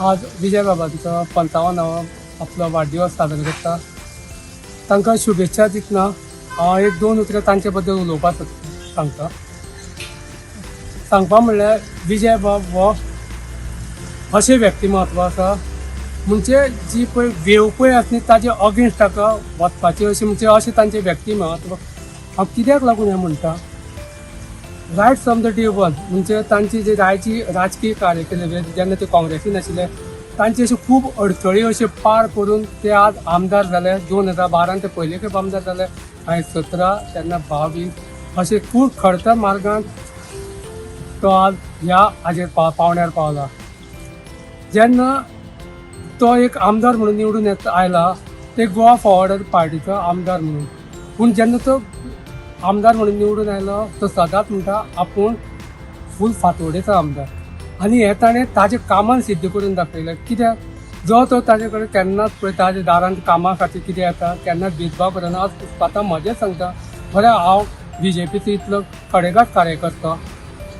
आज विजय बाबांचो 55वो आपलो वाडदिवस साजरो करता. तांकां शुभेच्छा दितना हांव एक दोन उतरां तांचे बद्दल उलोवपाक सांगता. सांगपा म्हणल्यार विजय बाब हो अशें व्यक्तिमत्व आसा, म्हणजे जी पळय वेव पळय आसा न्ही, ताजे अगेन्स्ट ताका वचपाचें अशें, म्हणजे अशें तांचें व्यक्तिमत्व. हांव कित्याक लागून हें म्हणटा, right from the day one, म्हणजे तांची जी राजकीय कार्य केले, जेन्ना ते काँग्रेसीन आशिल्ले, तांचे अशे खूब अडथळे अशे पार करून ते आज आमदार जाले. 2012न ते पयले खेप आमदार जाले आनी 17, तेन्ना 22, अशे खूब खडतर मार्गान तो आज ह्या हाजेर पावण्यार पावला. जेन्ना तो एक आमदार म्हणून निवडून येत आयला, ते गोवा फॉरवर्ड पार्टीचो आमदार म्हणून. पूण जेन्ना तो आमदार म्हणून निवडून आयलो, तो सदांच म्हणटा आपूण फूल फातोडेचो आमदार आनी हें ताणें ताजे कामान सिद्ध करून दाखयलें. कित्याक जो तो ताजे कडेन केन्नाच पळय ताज्या दारान कामा खातीर कितें येता, केन्नाच भेदभाव करना. आज स्वता म्हजें सांगता बरें, हांव बीजेपीचो इतलो खडेगांठ कार्यकर्तो.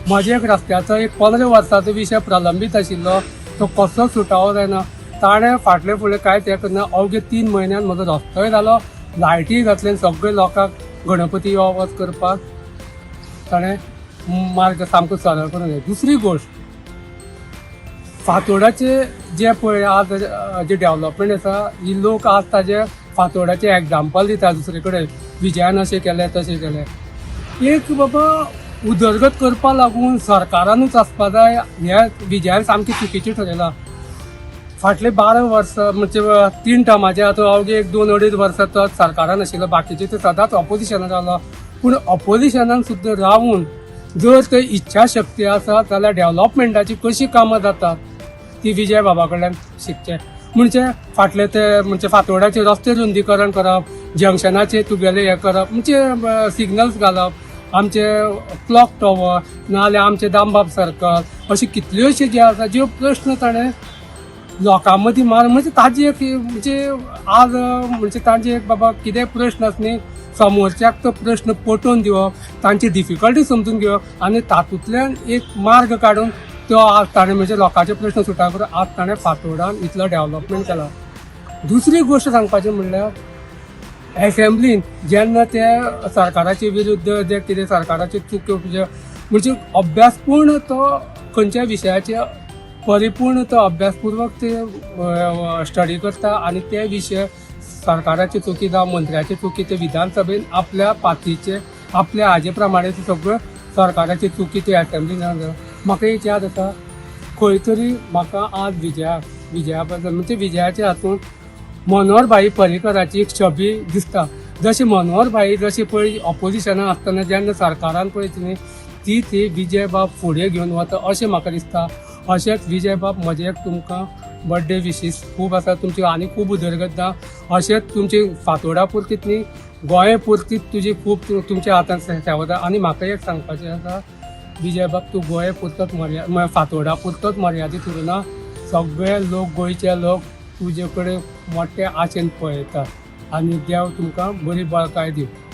म्हजे एक रस्त्याचो एक 15 वर्साचो विशय प्रलंबीत आशिल्लो, तो कसोच सुटावो जायना. ताणें फाटले फुडें कांयच हें करना, अवघे 3 म्हयन्यान म्हजो रस्तोय जालो, लायटीय घातले आनी सगळे लोकांक गणपती यो वच करपाक ताणें मार्ग सामको सरळ करून दिलो. दुसरी गोश्ट, फातोडाचे जे पळय आज जे डेवलपमेंट आसा, ही लोक आज ताजे फातोडाचे एग्जाम्पल दिता दुसरे कडेन, विजयान अशें केलें, तशें केलें. एक बाबा उदरगत करपा लागून सरकारानूच आसपा जाय, हें विजयान सामकें चुकीचें ठरयलां. फाटले 12 वर्सां, म्हणजे 3 टर्माचे, आतां अवघे एक दोन अडीच वर्सां तो सरकारान आशिल्लो, बाकीचे ते सदांच ऑपोजिशनान रावलो. पूण ऑपोजिशनान सुद्दां रावून जर ते इच्छा शक्ती आसा जाल्यार डेवलपमेंटाची कशी कामां जातात ती विजय बाबा कडल्यान शिकचें. म्हणजे फाटले ते म्हणजे फातोडाचे रस्ते रुंदीकरण करप, जंक्शनाचे तुगेले हें करप, म्हणजे सिग्नल्स घालप, आमचे क्लॉक टॉवर, नाजाल्यार आमचे दामबाब सर्कल, अशी कितल्योश्यो ज्यो आसा ज्यो प्रश्न ताणें लोकां मदीं मार, म्हणजे ताजी एक म्हणजे आज म्हणजे तांचे एक बाबा कितें प्रश्न आसा न्ही, समोरच्याक तो प्रश्न पटोवन दिवप, तांची डिफिकल्टी समजून घेवप आनी तातूंतल्यान एक मार्ग काडून तो आज ताणें म्हणजे लोकांचे प्रश्न सुटावे करून आज ताणें फातोडान इतलो डेवलपमेंट केला. दुसरी गोश्ट सांगपाची म्हणल्यार एसेंब्लीन जेन्ना ते सरकाराचे विरुद्ध जे कितें सरकाराचे चुक्यो, म्हणजे अभ्यासपूर्ण तो खंयच्याय विशयाचे परिपूर्ण तो अभ्यासपूर्वक ते स्टडी करता आनी ते विशय सरकाराची चुकी जावं मंत्र्याची चुकी, ते विधानसभेन आपल्या पातीचे आपल्या हाजे प्रमाणे ते सगळ्यो सरकाराची चुकी ते एसेंब्लीन. म्हाका एक याद आसा, खंय तरी म्हाका आज विजया बद्दल, म्हणजे विजयाच्या हातून मनोहर भाई पर्रीकराची एक छबी दिसता. जशी मनोहर भाई जशी पळय ऑपोजिशनान आसतना जेन्ना सरकारान पळय न्ही, ती ती विजय बाब फुडें घेवन वता अशें म्हाका दिसता. अशेंच विजय बाब, म्हजें एक तुमकां बर्थडे विशीस खूब आसा, तुमची आनी खूब उदरगत जावं. अशेंच तुमची फातोडा पुरतीच न्ही, गोंय पुरतीच तुजी खूब तुमच्या हातान सेवा जाता. आनी म्हाका एक सांगपाचें आसा, विजय बाब, तूं गोंय पुरतोच मर्याद, फातोडा पुरतोच मर्यादीत उरना. सगळे लोक, गोंयचे लोक तुजे कडेन मोठे आशेन पळयतात आनी देव तुमकां बरी बळकाय दिवं.